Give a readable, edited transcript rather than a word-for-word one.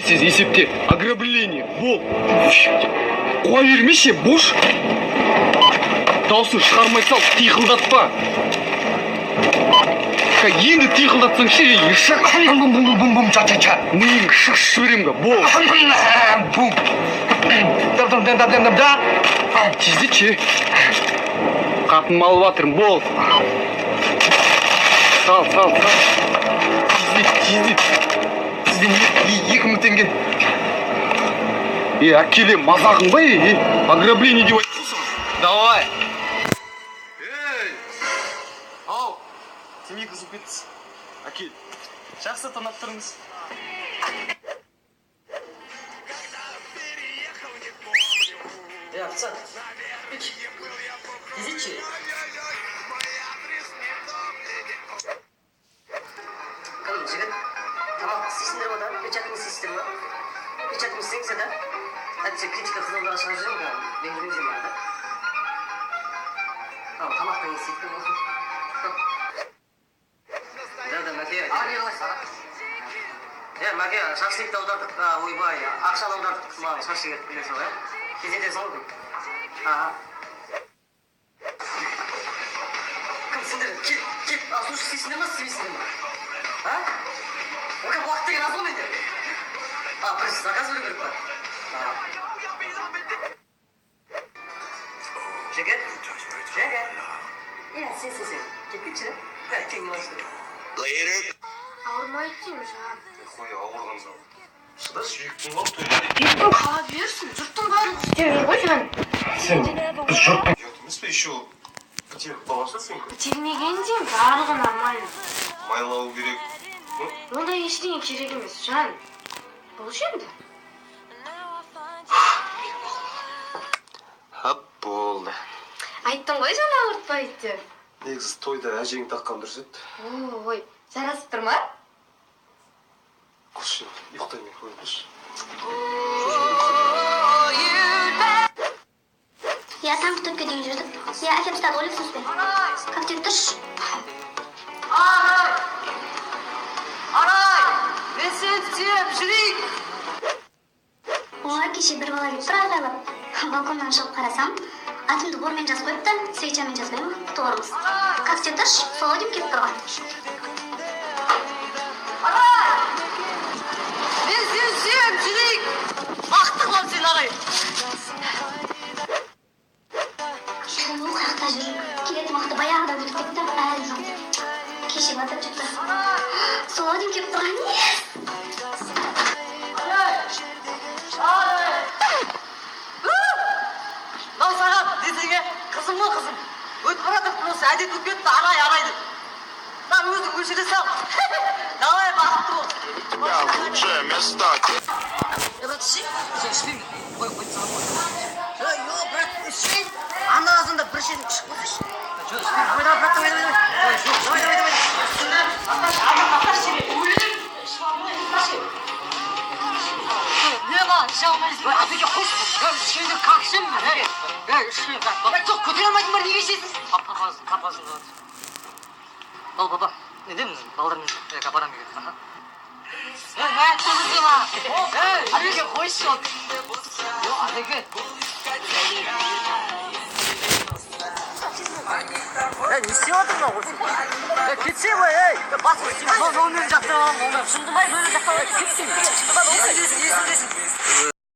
Есепте ограбление. Бол. Қуа бермеші, бош. Даусын шығармай сал, тиқылдатпа. Енді тиқылдатсаң ше, шық, бум бум бум бум ча ча ча. Миың шық жіберем га, бол. Бум. Дам дам дам дам дам да. Тездетші. Қатын алып жатырмын, бол. Сал, сал, сал. Тездет, тездет. Сізден 2000 теңге. Е, әкеле, мазағың ба, е? Ограбление деп айтып. Давай. Ей! Ау, темекі бұзып кетті. Әкел. Жақсы тонап тұрыңыз. Е, официант. Тездетші. Кім, жігіт? Тамақ істейсіңдер ма да? Печатін істейсіздер ма? Печатін істеңіздер да? Әйтпесе критика Қызылордаға шығарып жүремін қазір. Ренжімеңіздер маған да. Ал, тамақтан не істейді екен осы? Да, да, Мәке. А, не қалайсыз, аға? Е, Мәке, шашлыкты аудардық. А, ойбай, ақшаны аудардық. Маған шашлык етіп келе сал, иә? Тездетесің ғой бүгін. Аха. Кім сендер? Кел, кел. А, суши істейсіңдер ма, істемейсіңдер ма? А? Ока, уақыт деген аз ғой менде. А, бір заказ беру керек па? А. Жігіт? Жігіт? Иә, сен, сен, сен. Келіп кетші. Ә, кең алшы. Ауырмайды деймін, жан. Қой, ауырған жоқ. Шыдашы, жүректің қалып Жүректің қала берсін. Жұрттың барлығы істеп жүр ғой, жан. Сен, біз жұрттың ұят емес пе, еще бітеліп қалған шығар сенікі. Бітелмеген деймін, барлығы нормально. Майлау керек. Ондай ештеңе керек емес, жан. Болшы енді. Хап, болды. Айттым ғой, жан, ауыртпайды деп. Негізі тойда әжең таққан дұрыс еді. Ой, жарасып тұр ма? Қойшы, ұйықтаймын, қойыңызшы. Иә, таңғы 4-ке дейін жүрдік. Иә, әкем ұстады ғой Лексуспен. Коктейль тұршы. Арай! Арай! Мен сені сүйемін, жүрейік! Ой, кеше бір бала келіп тұр айғайлап. Балконнан шығып қарасам, атымды бормен жазып қойыпты, свечамен жазбай ма? Торымыз. Коктейль тұршы, сол деймін келіп тұрған. Арай! Мен сені сүйемін, жүрейік! Бақытты қыламын сені, Арай! Бұл қаяқта жүр? Келетін уақыты баяғыда өтіп кетті, әлі жоқ. Кешігіп жатыр что-то. Сол деймін келіп тұрған. Арай! Арай! Мынау сағат десең, қызым ғой, қызым. Өтіп бара жатыр, осы әдет болып кетті, Арай, Арай деп. Мына өзің өшіре сал. Давай, бақытты бол. Лучшее место. Е, брат, ішейік? Жоқ, ішпеймін. Қой, қой, саған қой. Ей, йо, брат, ішпеймін. Анда азанда бір шетін ішіп қойсайшы. Жоқ, ішпеймін. Давай, давай, брат, давай, давай, давай. Ой, жоқ, давай, давай, давай. Атташ, өлдім. Ішіп алдым ғой, атташы. Не маған, іше алмайсың. Ой, Әбеке, қойшы. Ей, ішкенде как ішемін мен, ей. Ей, ішпеймін, брат. Баба, жоқ, көтере алмайтын бар, неге ішесің? Папа, папа, Ал, папа, не деймін, балдармен, е, барамын үйге. Аха. Ей, ей, ей, Әбеке, қойшы. Йо, Әбеке. Ей, не істеп жатыр мынау осы? Ей, кетсе ғой, ей. Бас қой, сен мынау нөмірін жаттап аламын, оны. Шындыбай нөмірін жаттап аламын. Кетсең.